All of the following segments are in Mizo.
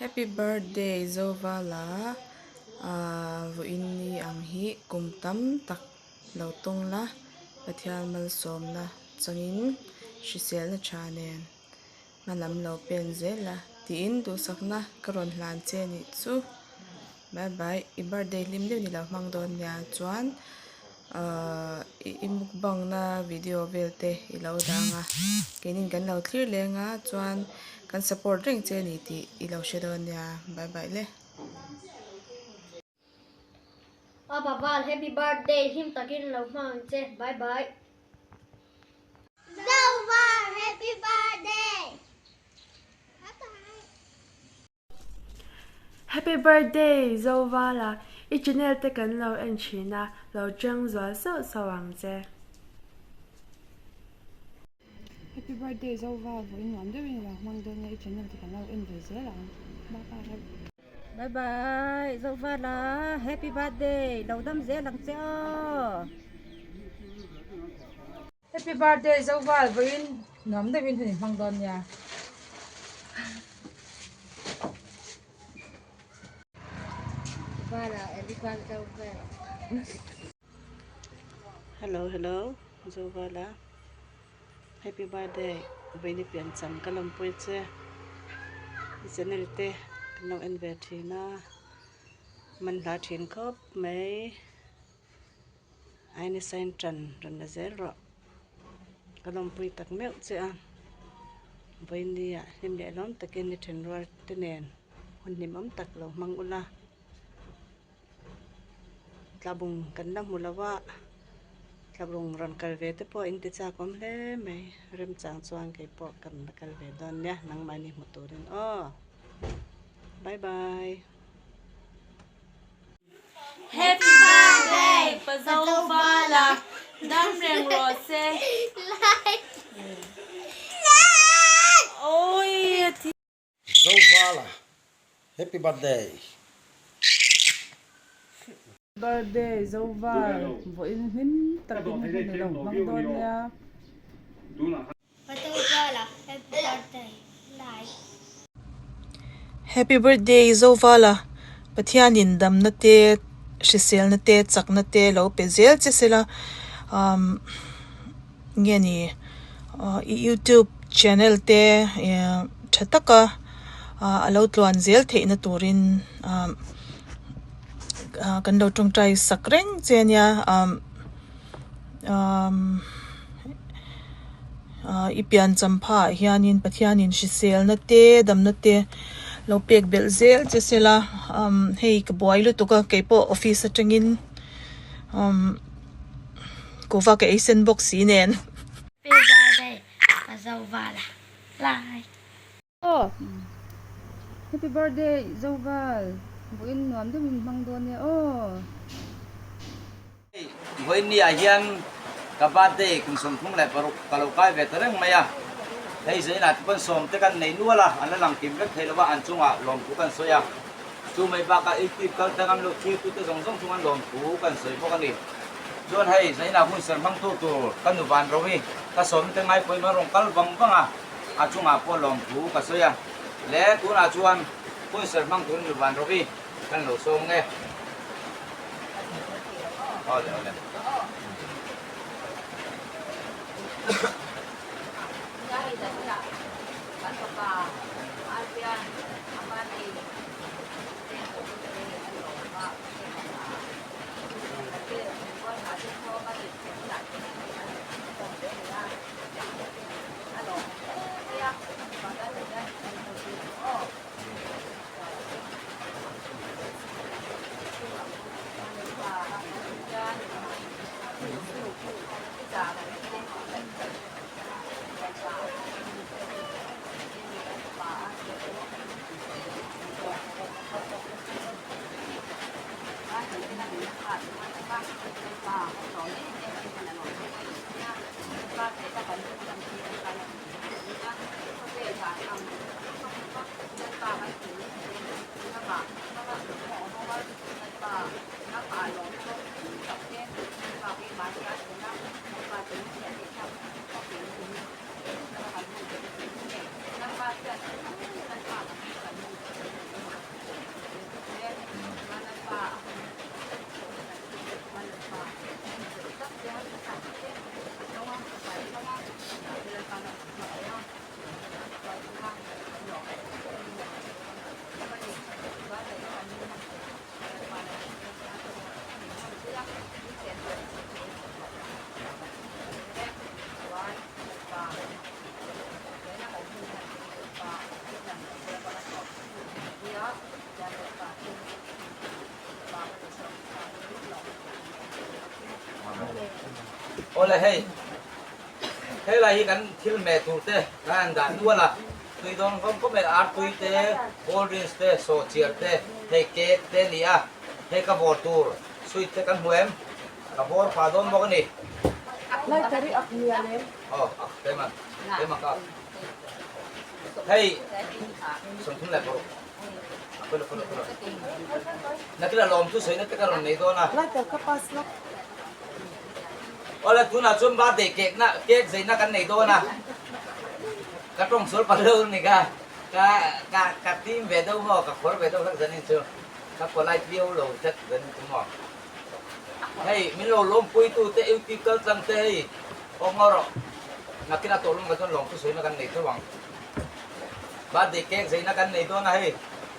Happy birthday Zovala ahh vawiin ni ang hi kum tam tak lo tawng la Pathian malsawmna changin hriselna tha nen hma lam lo pen zel la tiin duhsakna ka rawn hlan che nih chu bye bye i birthday hlim deuh ni lo hmang dawn nia chuan ahh i mukbang na video vel te i lo dang a keinin kan lo thlir leng a chuan kan support reng che a ni tih i lo hre dawn nia bye bye le. Papa Val happy birthday hlim takin lo hmang ang che bye bye. Zoval happy birthday. Happy birthday Zovala, i channel te kan lo en thin a, lo chang zual sauh sauh ang che. Happy birthday Zoval, vawiin nuam deuhin i lo hmang dawn nia, i channel te kan lo en ve zel ang. Bye bye. Bye bye Zovala happy birthday lo dam zel ang che aw. Happy birthday Zoval vawiin nuam deuhin hun i hmang dawn nia. Hello hello Zovala happy birthday vawiin i piancham ka lawmpui che i channel te kan lo en ve thin a manhla thin khawp mai. Aini sain tan rawn la zel rawh ka lawmpui tak meuh che a vawinia hlim leh lawm takin ni then rual te nen hun hlimawm tak lo hmang ula tlabung kan la hmu lo a tlabung rawn kal ve te pawh in ti chak awm hle mai remchang chuan kei pawh kan la kal ve dawn nia nangmahni hmu turin aw bye bye. Happy birthday Pazovala dam reng rawh se. Oi a thi. Zovala happy birthday. Birthday Zoval vawiin hlim takin hun i lo hmang dawn nia. Zovala happy birthday like. Happy birthday Zovala Pathianin damna te hriselna te chakna te lo pe zel che sela umm nge ni i youtube channel te tha taka a lo tluan zel theihna turin umm kan lo tawngtai sak reng che ania umm. Umm ah i pian champha ah hianin Pathianin hriselna te damna te lo pek belh zel che sela umm hei ka buai lutuk a keipawh office atangin umm kuhva ka ei sen bawk si nen. Happy birthday ka Zovala lai. Aw Happy birthday Zoval vawiin nuam deuhin hmang dawn nia aw. Hei vawiin ni ah hian ka birthday kum 36 ka lo kai ve ta reng mai a, hei zainah te pawn sawm te kan nei nual a, an la lang kim vek thei lo va, an chungah lawmthu kan sawi a, chu mai bakah YouTube kal tlang an lo thirtu te zawng zawng chunga lawmthu kan sawi bawk a ni. Chuan hei zainah hun ser hmang tu tur ka nu van ro hi ka sawm te ngaipawimawh an rawn kal vang vang a, A chungah pawh lawmthu ka sawi a, le tunah chuan hun ser hmang turin mi van rawh i kan lo sawm nge. Awle awle. Awle hei, helai hi kan thil meh tur te kan han dah nual a, tui dawn hlawm khawp mai, artui te, cold drinks te, sawhchiar te, hei cake te a ni a, hei ka vawr tur sweet te kan hmu em? Ka vawr pah dawn bawk a ni. Lighter i ak mial em? Aw, ak keimah, keimah ka ak. Hei, 36. Pula pula pula. Nakila lawm chu sawi na te ka rawn nei dawn a. Lighter ka pass lawk. Awle tunah chuan birthday cake na cake zeina kan nei dawn a. Ka tawng sual pal deuh ni ka ka ka ka team ve deuh maw ka khawr ve deuh hlek zanin chu ka polite viau lo tlat zanin chu maw. Hei min lo lawmpui tu te YouTube kal tlang te hei awm ngawr rawh. Nakina tawh lawm ka chuan lawm chu sawi na kan nei tho ang. Birthday cake zeina kan nei dawn a hei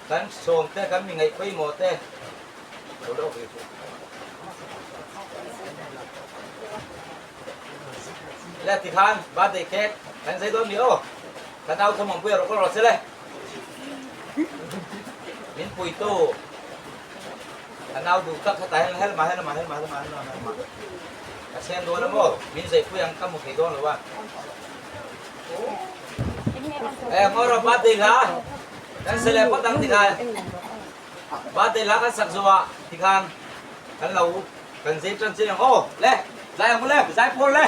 kan sawm te kan mi ngaih pawimawh te lo la awk ve chu. Le tikhan birthday cake kan zei dawn ni aw ka nau thawm awmpui a rawh ka rawh che le. Min puitu ka nau duh tak hetah hian helma helma helma helma helma helma ka chhen dawn a maw min zeipui ang ka hmu thei dawn lo a. Eh ngawr birthday hla kan sele phawt ang tikhan birthday hla kan sak zawh ah tikhan kan lo kan zei tan chin ang aw le zai ang le zai phur le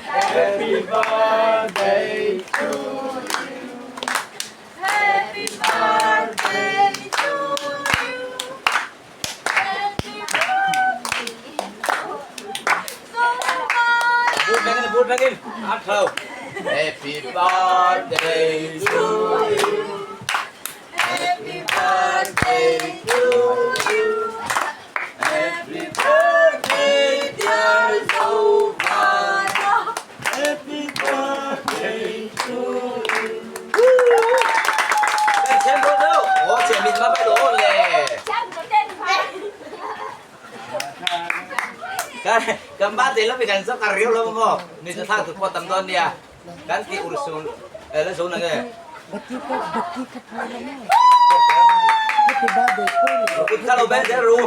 Happy birthday Happy birthday to you Happy birthday to you Happy birthday to you Happy birthday to you Happy birthday dear Zofana Happy birthday to you Kan birthday lam hi kan zak a riau lo maw mi chu thak tuk pawh tam dawn nia kan tih ur sul eh la zo na nge kut kha lo bel zel ru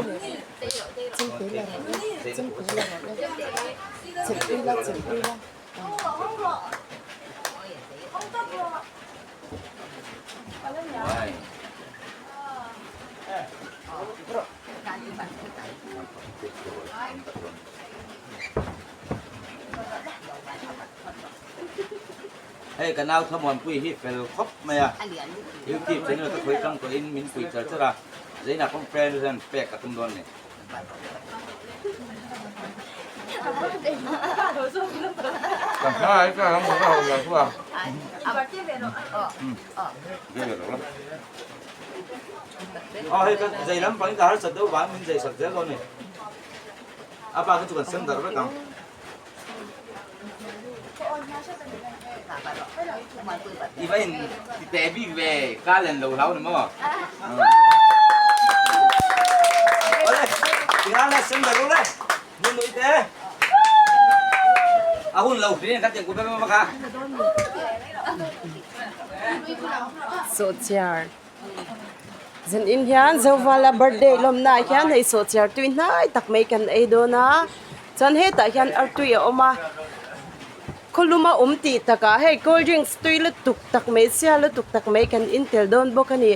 Hei ka nau thlamuanpui hi fel khawp mai a, YouTube channel ka khawi tang tawhin min pui char char a, Zaina pawm friend hian pek a tum dawn ni. Ka hma ai ka ram ka ho la chu a. Aw hei kan zei lampang in ka harsat deuh vang min zei sak zel dawn ni. A pa kha chu kan sem darh vek ang. I va in ti teh bik ve ka len lo hlau ni maw. Awle tingan le sem darh u le. Nun nui te. A hun lo hrin kan tiang ku vek vek a. Sawhchiar Zanin hian Zovala birthday lawmna ah hian hei sawhchiar tui hnai tak mai kan ei dawn a chuan hetah hian artui a awm a khawlum a awm tih takah hei cold drinks tui lutuk tak mai sia lutuk tak mai kan in tel dawn bawk a ni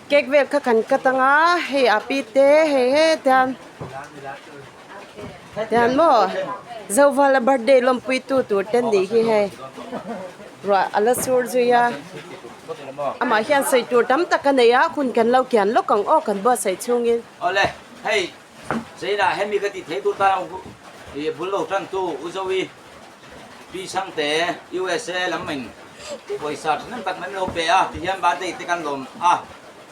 cake vel kha kan cut ang a hei a pi te hei hetian tian maw Zovala birthday lawmpui tu tur te nih hi hei ruah a la sur zui a amah hian sawi tur tam tak a nei a hun kan lo kian lawk ang aw kan buatsaih chhungin. Awle hei Zainah hemi ka tih thei tur tan i bul lo tan tu U Zoe Pi Chhangte USA lam in pawisa thahnem tak mai min lo pe a tihian birthday te kan lawm a.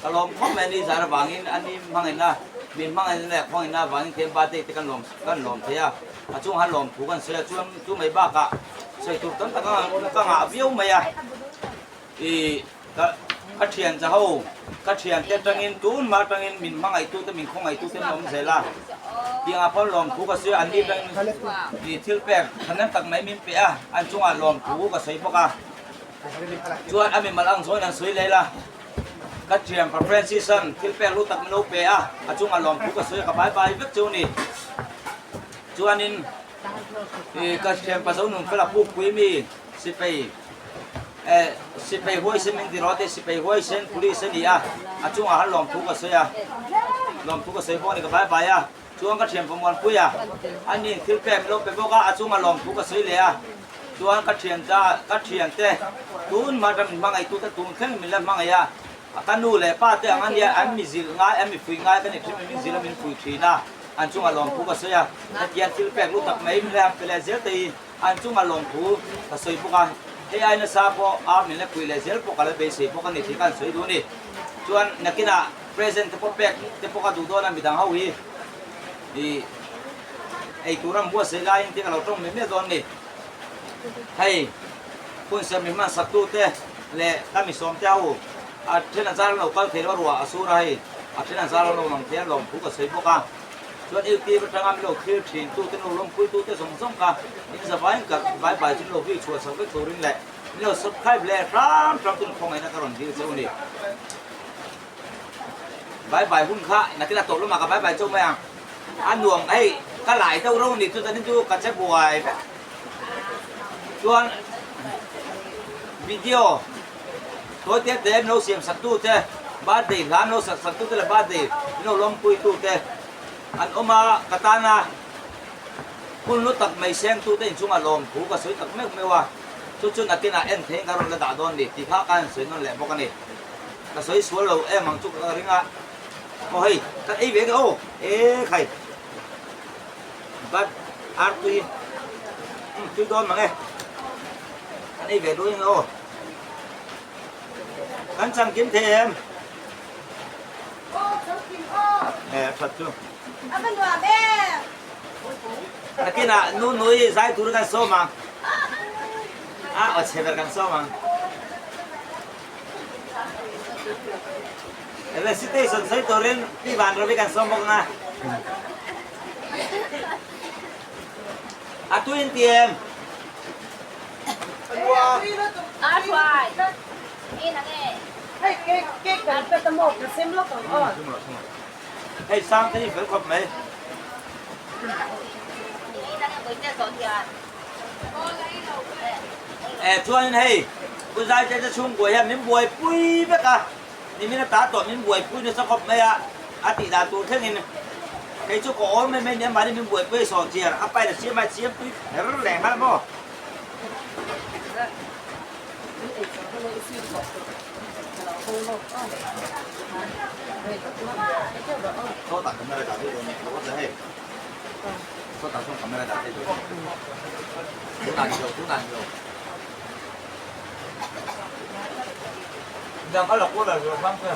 Ka lawm khawp mai a ni zar avangin a ni hmangin a min hmangin leh khawngin avangin khian birthday te kan lawm kan lawm thei a, a chungah hian lawm thu kan sawi a chuan chu mai bakah sawi tur tam tak a ka ngah viau mai a ih ka ka thian cha ho ka thian te atangin tun hma atangin min hmangaihtu te min khawngaihtu te an awm zel a tiangah pawh lawm thu ka sawi a an ni atangin ih thil pek thahnem tak mai min pe a an chungah lawm thu ka sawi bawk a chuan a mimal ang zawhin an sawi leh la. Ka thian Pa Francis-a'n thil pek lu tak min lo pe a, a chungah lawmthu ka sawi a, ka bai bai vek chu a ni. Chuanin ka thian Pa Zonunfela pukpui mi Sipai eh Sipai huaisen min ti rawh te, Sipai huaisen Police a ni a, a chungah han lawmthu ka sawi a, lawmthu ka sawi bawk a ni, ka bai bai a. Chuan ka thian Pamuanpui a, ani thil pek min lo pe bawk a, a chungah lawmthu ka sawi leh a. Chuan ka thian ta, ka thiante tun hma ram min hmangaihtute tun thleng min la hmangaih a, ka nu leh pa te ang a nia, an mi zilh ngai, an mi fuih ngai ka ni thin mai, min zilh a min fuih thin a, an chungah lawmthu ka sawi a, hetiang thil pek lu tak mai min la han pe leh zel te hi an chungah lawmthu ka sawi bawk a, hei ai nasa pawh a min la fuih leh zel pawh ka la beisei bawk a ni tih ka han sawi duh a ni. Chuan nakinah present te pawh pek te pawh ka duh dawn a midang ho hi ih. Ei tur an buatsaih laiin te ka lo tawng mai mai dawn ni. Hei hun ser mi hman sak tu te leh ka mi sawm te ho a then an zar an lo kal thei lo a ruah a sur a hei a then an zar an lo lang thei a lawm thu ka sawi bawk a. Chuan YouTube atanga min lo thlir thin tu te nu lawmpui tu te zawng zawng kha in zavaiin ka vai vai chu min lo vih chhuah chho vek turin leh min lo subscribe leh hram hram tun khawngaihna ka rawn dil cheu a ni. Vai vai hun kha nakin a tawp lamah ka vai vai chauh mai ang. A nuam hei ka lai deuh reuh ni chu zanin chu ka che buai vek. Chuan video tawi te te min lo siam sak tu te birthday hla min lo sak sak tu te leh birthday min lo lawmpui tu te an awm a ka tana hun lu tak mai seng tu te inchungah lawmthu ka sawi tak meuh meuh a chu chu nakinah en theihin ka rawn la dah dawn ni tih kha ka han sawi nawn leh bawk a ni. Ka sawi sual lo em ang chu ka ring a. Aw hei, kan ei ve nge aw. E khai. Bat ar tui. Um tui dawn mang e. Kan ei ve dawn nge aw. Kan chang kim thei em? Aw, chang kim aw. E that chu. A va nuam em. Nakinah nu nui zai tur kan sawm ang. A aw chhe ber kan sawm ang. Recitation sawi turin Pi Van Ravi kan sawm bawk ang a. A tuin ti em? Hei sang te hi fel khawp mai. Eh chuanin hei Pu Zaite te chhungkua hian min buaipui vek a, nimin a ta tawh min buaipui nasa khawp mai a, a tih dan tur thlengin kei chu ka awl mai mai nia mahni min buaipui a sawn chiar a pain a siam a siam tui kher leh nghal maw. Sawtah camera dah daih dawn nia, lo awt la hei. Sawtah sawn camera dah daih dawn nia. Tunah ni lo, tunah ni lo. Dang a la kual a zual hram che.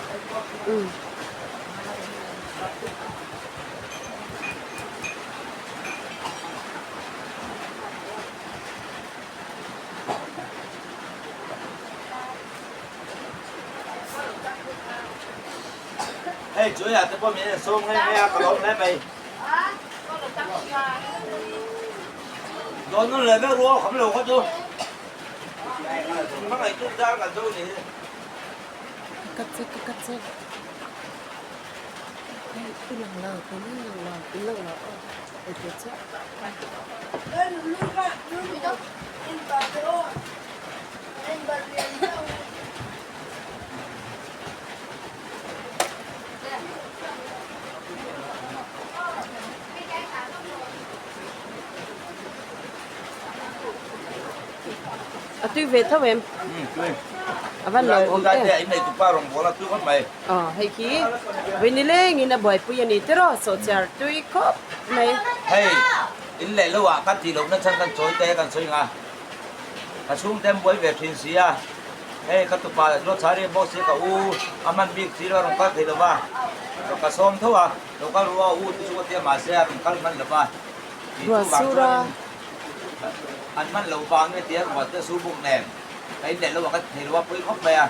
Hei Joya te pawh min en sawm nghe nghe a ka lawm hle mai. Dawn nun leh vek rual kham lo kha chu hmangaih tum zar kan zo ni hi. Ka che ka che hei i lang lo tun i lang lo i lang lo aw ei tur chiah. A tui ve tho em? A van lo awm em? Aw hei khi vawi nilengin a buaipui a ni tiraw sawhchiar tui khawp mai. Hei in leh lo ah kan tih lohna chhan kan chawi te kan sawi nga ka chhungte an buai ve thin si a hei ka tupa Lawchhari bawk si ka u a hman bik si lo a rawn kal thei lo va ka sawm tho a. Lo kal ru a u te chu ka tia mahse a rawn kal hman lo va, tih chu vang chuanin an hman lo vang nge tia ruah te a sur bawk nen ka in leh lo a ka ti thei lo a pawi khawp mai a,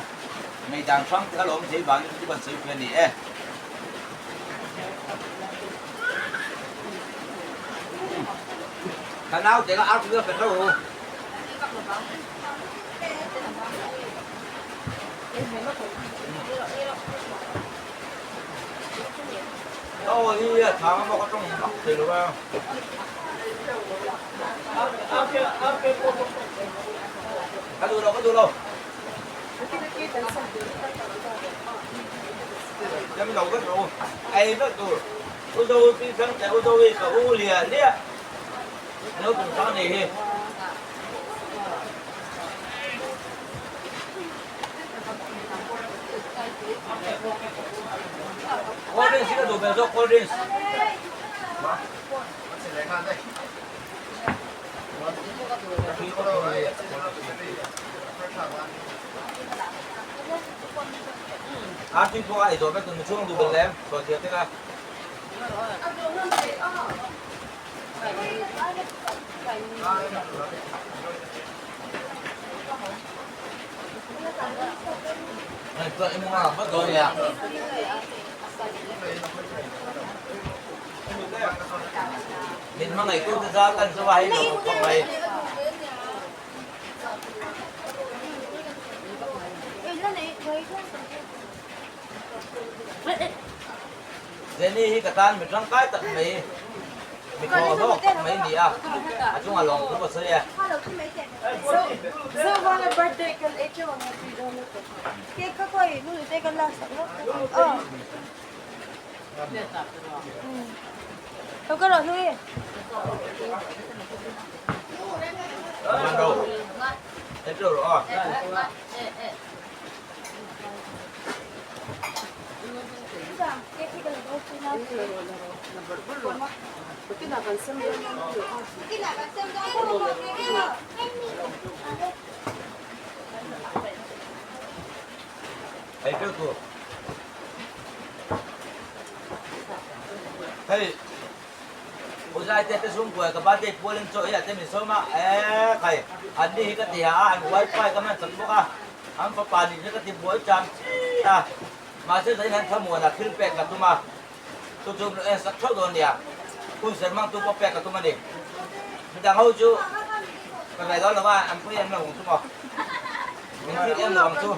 ngeidan hrang te kha lo awm thei vangin chu kan sawi pui a ni e. Ka naute kha artui a fet lo u. aw hi a thang a maw ka tawng vak thei lo a. Ka duh lo ka duh lo. Dam lo vek rawh u. Ei vek tur. U Zo pi thang teh U Zo hi ka u liah liah. Naupang hrang nei hi. Cold drinks hi ka duh ber zawk cold drinks. A tui pawh a ei zawh vek tur michhung duh belh lem sawhchiah te kha. Min hmangaih tu te zar kan chu vai lo khawp mai. Jenny hi ka tan mi tangkai tak mai, mi thaw hlawk tak mai ni a, a chungah lawng thu ka sawi e. Hei teuh tur. Hei Uzai te te chhungkua ka birthday pualin chaw ei ah te min sawm a, eee khai an ni hi ka ti ha a, an wifi ka hman chak bawk a, an fapa nih hi ka ti buai cham chi a, mahse zanin hian thlamuan ah thil pek ka tum a, chu chu en sak theuh dawn nia, hun ser mang tu pawh pek ka tum a ni, midang ho chu ka ngaih dawn lo va, an pui em lo ang chu maw, min thik em lo ang chu.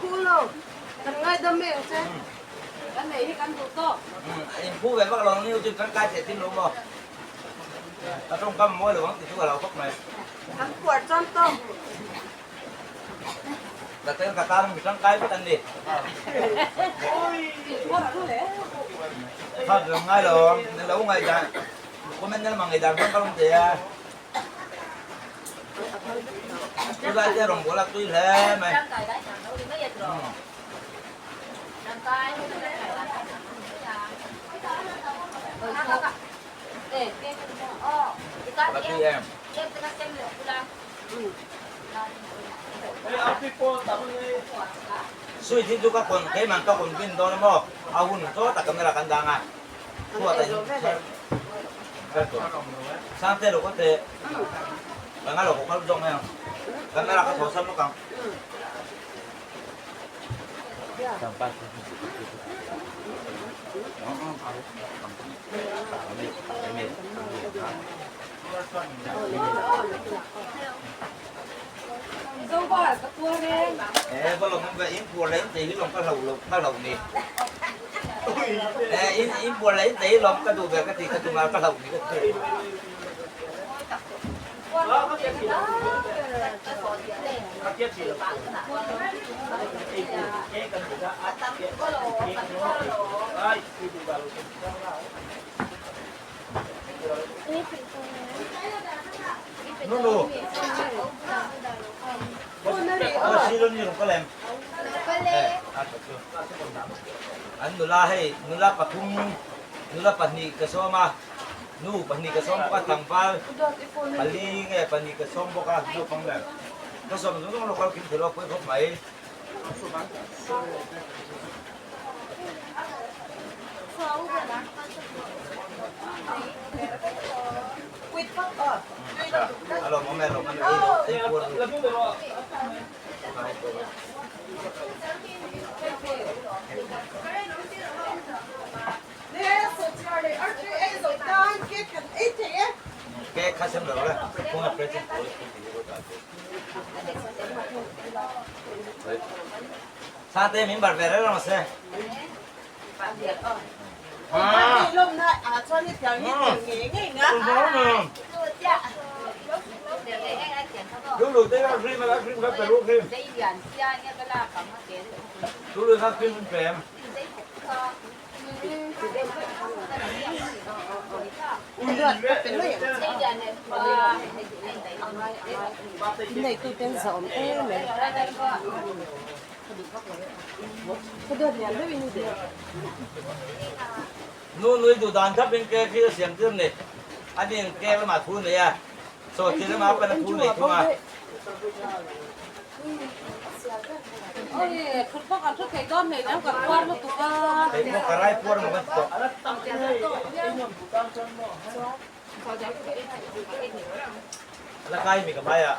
Kan ngaidam em che. Kan nei hi kan duh tawk. In phu ve vak lo ang ni u chu kan kai teh tin lo maw. Ka tawngkam mawi lo ang ti chu ka lo khawp mai. Kan puar chuan tawk. Ka tel ka tan mi tangkai vek an ni. Kha ram ngai lo ni lo ngai dan comment nel mang ngai dan kan kalong te a. Chu lai te rawng bawl a tui hle mai. Sui thi chu ka kawn keimah ka kawn bin dawn a maw a hun chaw tak camera kan dang a chhuat a in her tur sangte lo kawt teh ka ngai lo kawk kal zawk mai ang camera ka thaw sam bawk ang. An nula hei nula pathum nula pahnih ka sawm a. Nu pahnih ka sawm bawk a, tlangval pali nge pahnih ka sawm bawk a, naupang ber ka sawm zawng zawng local kim thei lo pawi khawp mai. A lawmawm e, a lawmawm e, ei puar ru. Cake kha sem lo le, phone a present pawl a ti hi ta che. Sa te min bar ve reng reng se. Neituten zah awm em em. Ka duat lian deuhin i deh. Nu nui duh dan thap in cake hi a siam tir ni. A ni in cake lamah thu nei a, sawhthing lamah pawn a thu nei thung a. Hei pawh ka rai puar maw ka ti tawh. La kai mi ka hmai ah.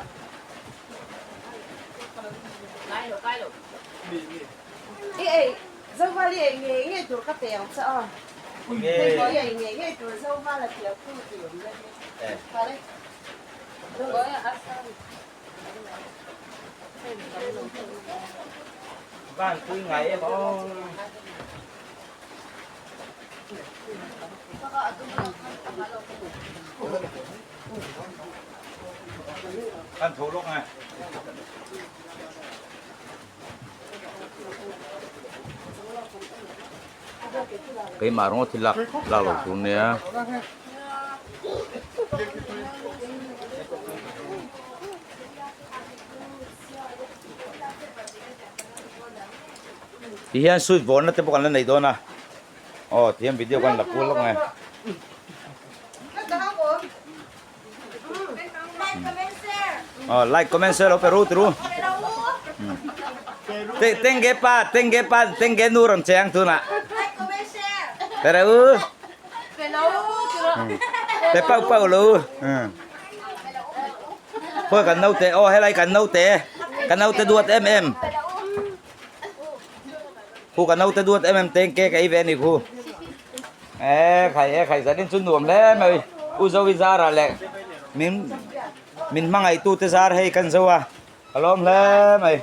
I ei Zoval i ei ngei ngei tur ka pe ang che a. Hei hi i ei ngei ngei tur Zoval a thiam tu tih awm na hi. Kare. Van pui ngai em aw. Kan tho lawk ngai. Keimah rawng thil lak lak lo tur nia. Ti hian sweet vawnna te pawh kan la nei dawn a. Aw ti hian video kan la kual lawk nge. Aw like comment share lo pe ru tru. Te tengge pa tengge pa tengge nu rawn che ang tunah. Pe ru. Pe pau pau lo. Khawi kan naute aw helai kan naute kan naute duat em em. Khu kan naute duat em em tengke ka ei ve a ni khu. E khai e khai zanin chu nuam hle mai u Zoe zara leh min min hmangaih tu te zar hei kan zo a ka lawm hle mai.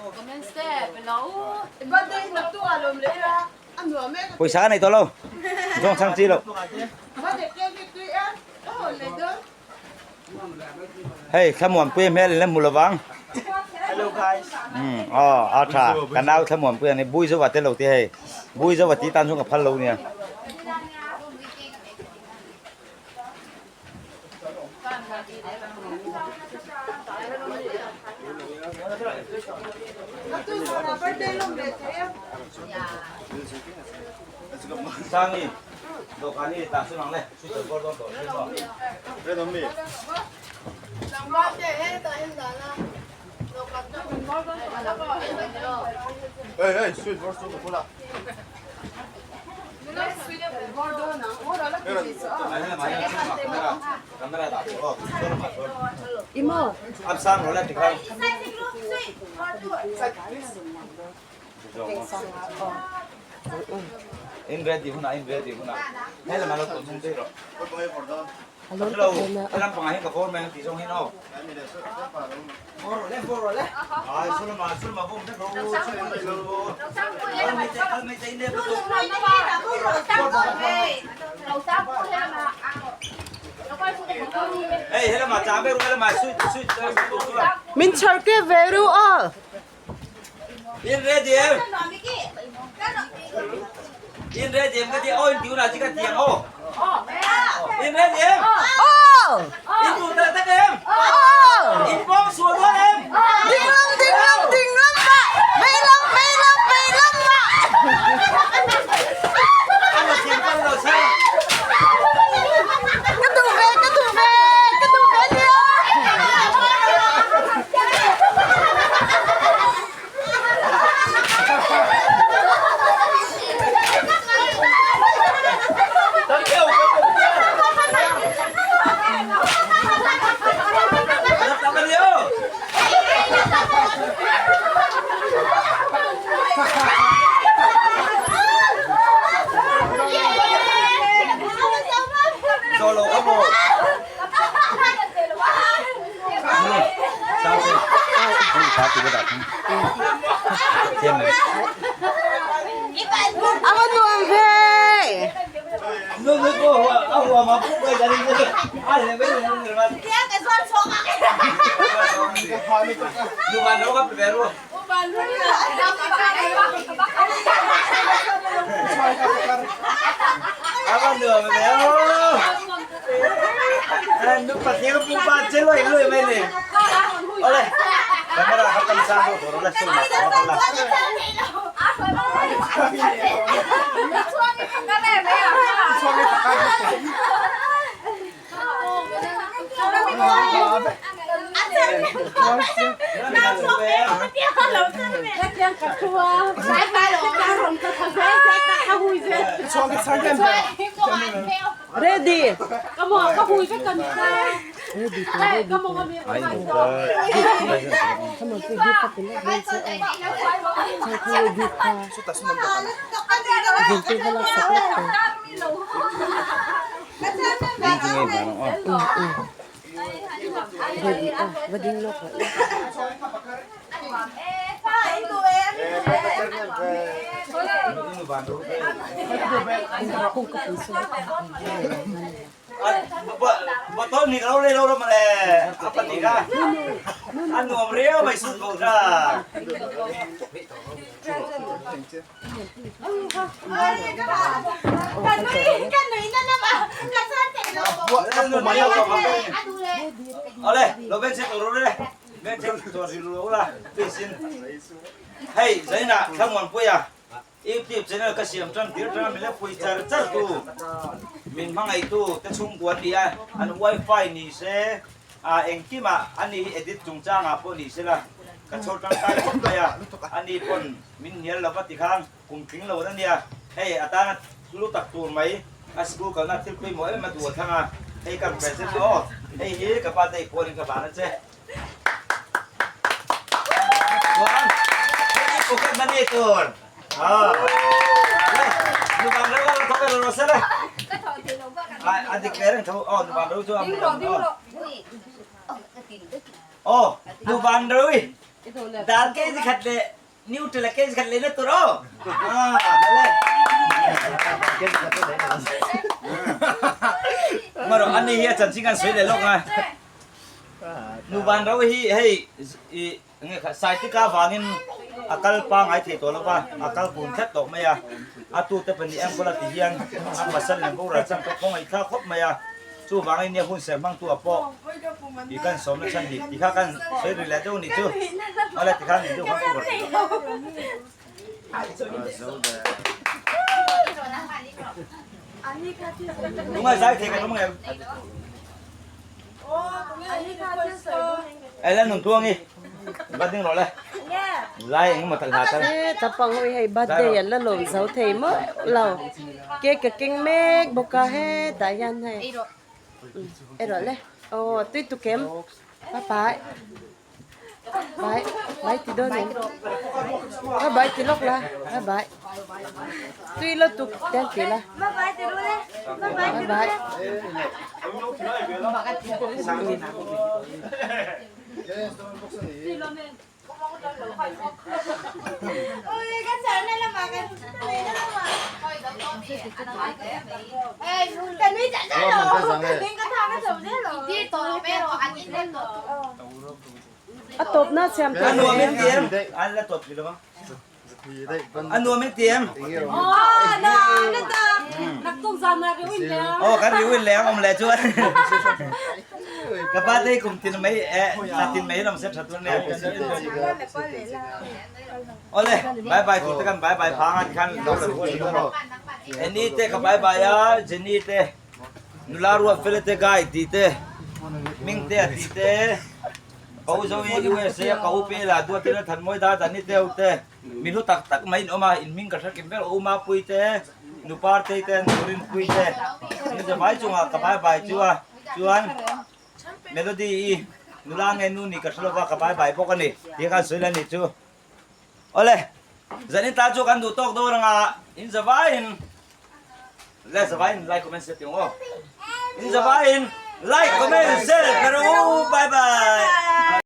Pawisa ka nei tawh lo zawng chhang chi lo. Hei Thlamuanpuia hmel in la hmu lovang. Hello guys. Um aw a tha ka nau Thlamuanpuia ni bui zova te lo ti hei bui zova ti tan chu ka phal lo nia. Sangi dawhkan hi tah sawn ang le. In ready hunah in ready hunah he lamah lo tawh hnung daih rawh. Hello helam pangah hian ka bawr mai ang tih zawng hian aw. Bawr rawh le bawr rawh le. Ai sulama sulama bawm vek rawh u sulama sulama. Kal mai teh kal mai teh in lep lutuk. Hei helamah chang vek ru helamah sweet sweet. Min chhar kep ve ru aw. In ready em? In ready em ka ti aw in ti hunah chi ka ti ang aw. In ready em? In duh tak tak em? In pawng sual dawn em? Ding lam ding lam ding lam mah vei lam vei lam vei lam mah. Ano sin pan lo sa. Ka duh ve ka duh ve ka duh ve nia. Solo ka mo. A va nuam ve! Ready. Botol ni lo le lo lo male apa ni ka an nuam riau mai su ko ra Ole lo ben se to ro le ben se to ri lo la ti sin hei zaina thangwan puya YouTube channel ka siam tan tir tana min la pui char char tu min hmangaih tu te chhungkua an ni a an wifi ni se ah engkimah ani hi edit chungchangah pawh ni se la ka chhawr tangkai khawp mai a ani pawn min hnial lo va ti khan kum tling lo an ania hei a tana lu tak tur mai a school kalna thil pawimawh em a duh a thlang a hei kan present aw hei hi ka pa te i pualin ka van a che. Chuan hei pocket money tur nubang reuh a thawk elo rawh se le a dik ve reng tho aw nubang reuh chu a aw nubang reuh i dal kg khat leh Nutella kg khat leh na tur aw Maro ani hi a chanchin kan sawi leh lawk a. Nu van ro hi hei i nge kha saitika vangin a kal pangai thei tawh lova a kal kun tlat tawh mai a a tu te pahnih enkawl a ti hian a pasal leh boral chan pawh khawngaih thlak khawp mai a chuvangin nia hun serh hmang tu ah pawh i kan sawmna chhan hi tikha kan sawi ri leh deuh a nih chu awle tikhan video khan cover tih Tungai zai thei kan awm ngei. Ai la nun tuang i. Ba ding ro le. Lai eng ma tal ha tal. E tapang hui hei birthday an la lawm zo thei maw lo. Cake ka keng mek bawk a hetah hian hei. Ei rawh le. Aw tui tukem. Bye bye. Bye bye ti dawn em. Bye bye ti lawk la. Bye bye. Tui lo tuk te an ti la. Bye bye. A tawpna siam A nuam in ti em? An la tawp thei lo ang. A nuam in ti em? Aw kan riu in leng awm leh chuan. Ka pa te kum tin mai eh na tin mai lam se tha tur nia. Ole bye bye tur te kan bye bye phang a tikhan lo la rual lo. Annie te ka bye bye a Jenny te nula ruat fele te guy ti te Ming te a ti te Ko zo i USA a ko upe la duat ila than mawi da dan ni teu te mi hlu tak tak mai in awm a in hming ka hre kim ber Uma pui te Nupar tei te Nurin pui te in zavai chungah ka bye bye chu a chuan Melody i nula nge nu ni ka hre lova ka bye bye bawk a ni tih khan sawi la ni chu awle zanin tan chu kan duh tawk dawn anga in zavai in Le zavai in like comment share tiang aw. In zavai in like comment share ka ru bye bye.